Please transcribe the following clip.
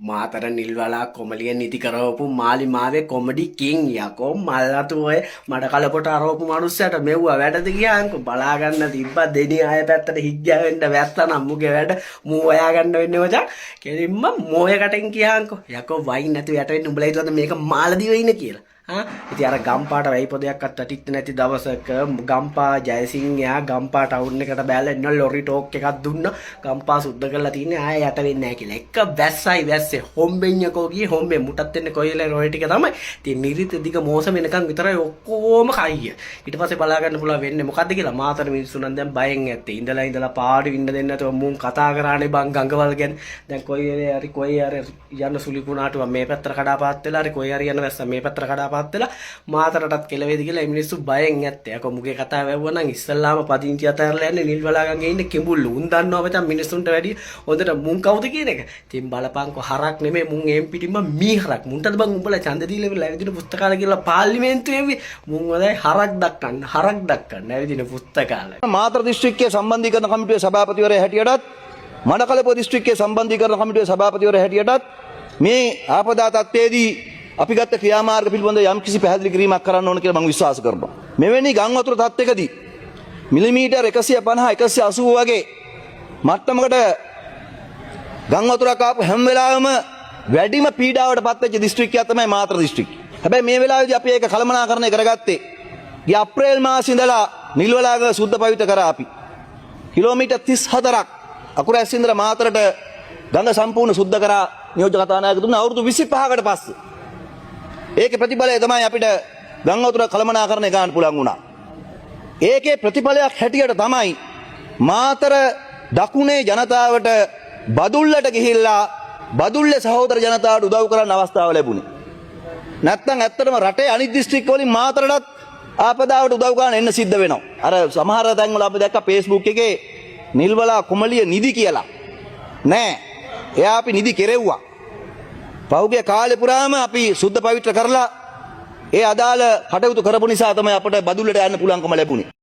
මාතර නිල්වලා කොමලිය නිදි කරවපු මාලිමාවේ කොමඩි කිං. යකෝ මල්ලතු, ඔය මඩ කලපොට අරවපු මනුස්සයට මෙව්වා වැඩද කියන්කෝ. බලා ගන්න තිබ්බා දෙනි ආය පැත්තට හිග්ගා වෙන්න වැස්සා නම් මුගේ වැඩ මූ හොයා ගන්න වෙන්නේ මචං. කෙලින්ම මෝය කටෙන් කියන්කෝ. යකෝ වයින් නැතුව යට වෙන්න උඹලා හිතුවද මේක මාලදිව ඉන්න කියලා? ආ, ඉතින් අර ගම්පාට වැයි පොදයක්වත් වැටිච්ච නැති දවසක ගම්පා ජයසිංහයා ගම්පා ටවුන් එකට බෑලා එන්න ලොරි ටෝක් එකක් දුන්නා. ගම්පා සුද්ධ කරලා තින්නේ, ආයෙ යට වෙන්නේ නැහැ කියලා. එක වැස්සයි වැස්සේ හොම්බෙන් යකෝ ගියේ හොම්බෙන් මුටත් එන්නේ කොයි වෙලේ රොය ටික තමයි. ඉතින් නිරිත දිග මෝසම වෙනකන් විතරයි ඔක්කොම කයිය. ඊට පස්සේ බලා ගන්න පුළුවන් වෙන්නේ මොකද්ද කියලා. මාතර මිනිස්සු නම් දැන් බයෙන් ඇත්තේ. ඉඳලා ඉඳලා පාඩු ඉන්න දෙන්නේ නැතුව මුන් කතා කරානේ බං ගඟවල් ගැන. දැන් කොයි වෙලේ හරි කොයි හරි යන සුලි කුණාටුව මේ පැත්තට කඩාපාත් වෙලා හරි කොයි හරි යන වැස්ස මේ පැත්තට කඩාපාත් වෙලා මාතරටත් කෙලවේද කියලා මේ මිනිස්සු බයෙන් ඇත්තේ. යකෝ මුගේ කතාව ඇහුවා නම් ඉස්සල්ලාම පදිංචි අතහැරලා යන්නේ නිල්වලා ගඟේ ඉන්න කිඹුල්ලු. උන් දන්නවා මචං මිනිස්සුන්ට වැඩිය හොඳට මුන් කවුද කියන එක. ඉතින් බලපංකෝ, හරක් නෙමෙයි මුන් එම් පිටින්ම මී හරක්. මුන්ටද බං උඹලා ඡන්ද දීලා ඉවරලා ඇවිදින පුස්තකාල කියලා පාර්ලිමේන්තුවේ එව්වේ. මුන් හොඳයි හරක් දක්කන්න, හරක් දක්කන්න ඇවිදින පුස්තකාල. මාතර දිස්ත්‍රික්කයේ සම්බන්ධීකරණ කමිටුවේ සභාපතිවරයා හැටියටත්, මඩකලපුව දිස්ත්‍රික්කයේ සම්බන්ධීකරණ කමිටුවේ සභාපතිවරයා හැටියටත් මේ ආපදා තත්ත්වයේදී අපි ගත්ත ක්‍රියාමාර්ග පිළිබඳව යම්කිසි පැහැදිලි කිරීමක් කරන්න ඕන කියලා මම විශ්වාස කරනවා. මෙවැනි ගම් වතුර තත්ත්වයකදී මිලිමීටර් 150 180 වගේ මට්ටමකට ගම් වතුරක් ආපු හැම වෙලාවෙම වැඩිම පීඩාවට පත්වෙච්ච දිස්ත්‍රික්කයක් තමයි මාතර දිස්ත්‍රික්කය. හැබැයි මේ වෙලාවේදී අපි ඒක කළමනාකරණය කරගත්තේ ගිය අප්‍රේල් මාසෙ ඉඳලා නිල්වලාගම සුද්ධ පවිත්‍ර කරා අපි. කිලෝමීටර් 34ක් අකුරැස්ස ඉඳලා මාතරට ගඟ සම්පූර්ණ සුද්ධ කරා නියෝජ්‍ය කතානායකතුමා අවුරුදු 25කට පස්සේ. ඒකේ ප්‍රතිඵලය තමයි අපිට ගම් වතුර කළමනාකරණය ගන්න පුළුවන් වුණා. ඒකේ ප්‍රතිඵලයක් හැටියට තමයි මාතර දකුණේ ජනතාවට බදුල්ලට ගිහිල්ලා බදුල්ලේ සහෝදර ජනතාවට උදව් කරන්න අවස්ථාව ලැබුණේ. නැත්තම් ඇත්තටම රටේ අනිත් දිස්ත්‍රික්ක වලින් මාතරටත් ආපදාවට උදව් කරන්න එන්න සිද්ධ වෙනවා. අර සමහර තැන්වල අපි දැක්කා Facebook එකේ නිල්වලා කුමලිය නිදි කියලා. නෑ. එයා අපි නිදි කෙරෙව්වා. පහුගිය කාලේ පුරාම අපි සුද්ධ පවිත්‍ර කරලා ඒ අදාළ කටයුතු කරපු නිසා තමයි අපට බදුල්ලට යන්න පුළුවන්කම ලැබුණේ.